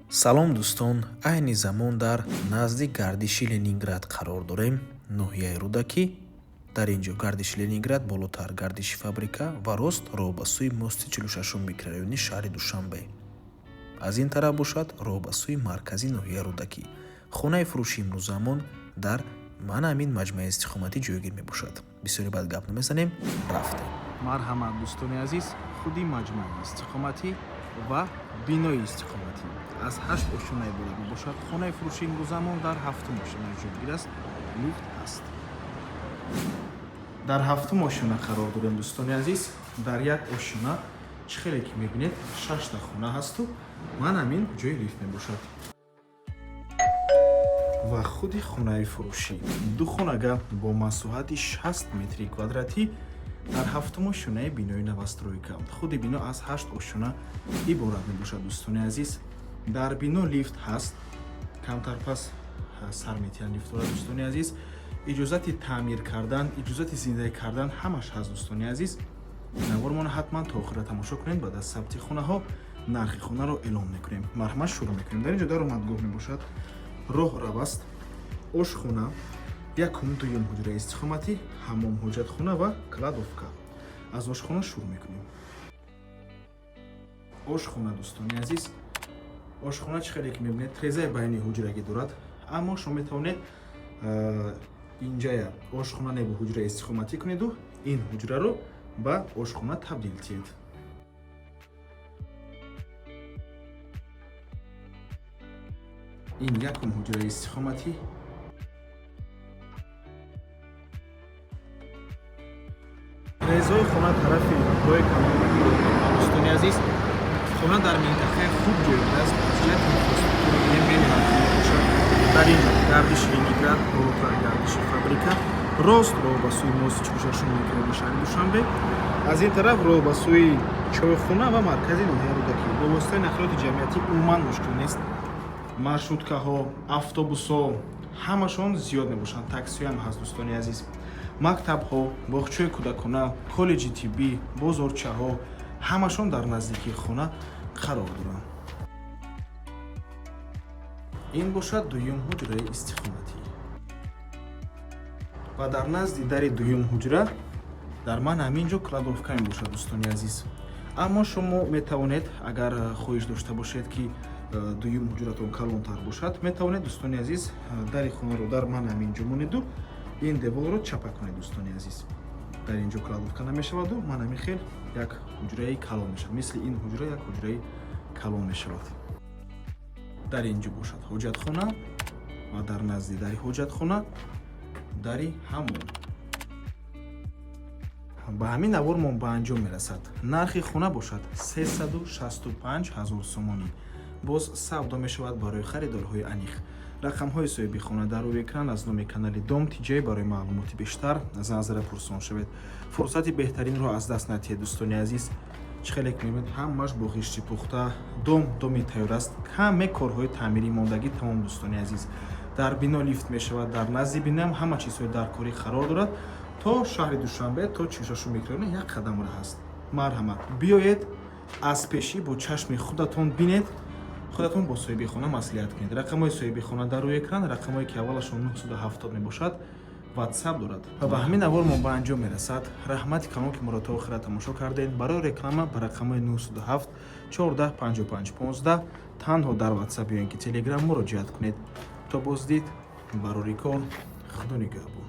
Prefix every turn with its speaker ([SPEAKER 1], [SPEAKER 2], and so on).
[SPEAKER 1] Салом, дӯстон! Айни замон дар назди гардиши Ленинград қарор дорем, ноҳияи Рӯдакӣ. Дар ин ҷо гардиши Ленинград, болотар гардиши фабрика ва рост роҳ ба сӯи мости 46-ум микрорайони шаҳри Душанбе. Аз ин тараф бошад, роҳ ба сӯи маркази ноҳияи Рӯдакӣ. Хонаи фурӯши имрӯзамон дар мана ҳамин маҷмӯаи истиқоматӣ ҷойгир мебошад. Бисёре баъд гап намезанем, рафтем.
[SPEAKER 2] Марҳамат, дӯстони азиз, худи маҷмӯаи истиқоматӣ ва бинои истиқоматӣ аз ҳашт ошёна иборат мебошад. Хонаи фурӯши имрӯзамон дар ҳафтум ошёна ҷойгир аст, лифт ҳаст. Дар ҳафтум ошёна қарор дорем, дӯстони азиз. Дар як ошёна, чӣ хеле ки мебинед, шашта хона ҳасту ман ҳамин ҷои лифт мебошад. Ва худи хонаи фурӯшӣ ду хонага бо масоҳати 60 метри квадратӣ дар ҳафтум ошёнаи бинои новостройка. Худи бино аз ҳашт ошёна иборат мебошад, дӯстони азиз. Дар бино лифт ҳаст, камтар пас сар метиҳанд лифтора. Дӯстони азиз, иҷозати таъмир кардан, иҷозати зиндагӣ кардан ҳамаш ҳаст. Дӯстони азиз, навормона ҳатман то охира тамошо кунед. Баъд аз сабти хонаҳо нархи хонаро эълон мекунем. Марҳамат, шурӯъ мекунем. Дар ин ҷо даромадгоҳ мебошад, роҳрав аст, ошхона, якум, дуюм ҳуҷраи истиқоматӣ, ҳаммом, ҳоҷатхона ва кладовка. Аз ошхона шурӯъ мекунем. Ошхона, дӯстони азиз, ошхона, чӣ хеле ки мебинед, трезаи байни ҳуҷрагӣ дорад, аммо шумо метавонед инҷая ошхона небу ҳуҷраи истиқоматӣ кунеду ин ҳуҷраро ба ошхона табдил диҳед. Ин якум ҳуҷраи истиқоматӣ. Резои хона тарафи роҳи калон. Дӯстони азиз, хона дар минтақаи хуб ҷойгир аст. Аз ҷиҳати инфраструктура гирем, бениҳоят хуб мебошад. Дар ин ҷо гардиши Ленинград, болотар гардиши фабрика, рост роҳ ба сӯи мости 46-ум микрорайони шаҳри Душанбе, аз ин тараф роҳ ба сӯи чойхона ва маркази ноҳияи Рӯдакӣ. Бо воситаи нақлиёти ҷамъиятӣ умуман мушкил нест. Маршруткаҳо, автобусҳо ҳамашон зиёд мебошанд, таксиҳоям ҳаст. Дӯстони азиз, мактабҳо, боғчаи кӯдакона, коллеҷи тиббӣ, бозорчаҳо ҳамашон дар наздикии хона қарор доранд. Ин бошад дуюм ҳуҷраи истиқоматӣ ва дар назди дари дуюм ҳуҷра дар ман ҳамин ҷо кладовка мебошад, дӯстони азиз. Аммо шумо метавонед, агар хоҳиш дошта бошед, ки дуюм ҳуҷратон калонтар бошад, метавонед, дӯстони азиз, дари хонаро дар ман ҳамин ҷо монеду ин деворро чапа кунед. Дӯстони азиз, дар ин ҷо кладовка намешаваду ман ҳамин хел як ҳуҷраи калон мешавад, мисли ин ҳуҷра як ҳуҷраи калон мешавад. Дар ин ҷо бошад ҳоҷатхона ва дар назди дари ҳоҷатхона дари ҳаммом. Ба ҳамин навормон ба анҷом мерасад. Нархи хона бошад 365 ҳазор сомонӣ, боз савдо мешавад. Барои харидорҳои аниқ рақамҳои соҳиби хона дар рӯи экран. Аз номи канали Дом Тиҷай барои маълумоти бештар занг зада пурсон шавед. Фурсати беҳтаринро аз даст натиҳед, дӯстони азиз. Чӣ хеле ки мебинед, ҳамаш бо ғишти пухта, дом доми тайёр аст, каме корҳои таъмирӣ мондагӣ, тамом. Дӯстони азиз, дар бино лифт мешавад, дар назди биноам ҳама чизҳои даркорӣ қарор дорад. То шаҳри Душанбе, то 46 микрорайон як қадам роҳ аст. Марҳамат, биёед, аз пешӣ бо чашми худатон бинед, худатон бо соҳиби хона маслиҳат кунед. Рақамҳои соҳиби хона дар рӯи экран, рақамҳое ки аввалашон 970 мебошад, Ватсап дорад. Ва ба ҳамин навор мо ба анҷом мерасад. Раҳмати калон, ки моро то охира тамошо кардед. Барои реклама ба рақамҳои 907 14 55 15 танҳо дар Ватсап ё ин ки Телеграм муроҷиат кунед. То боздид, барори кор, худо нигаҳбон.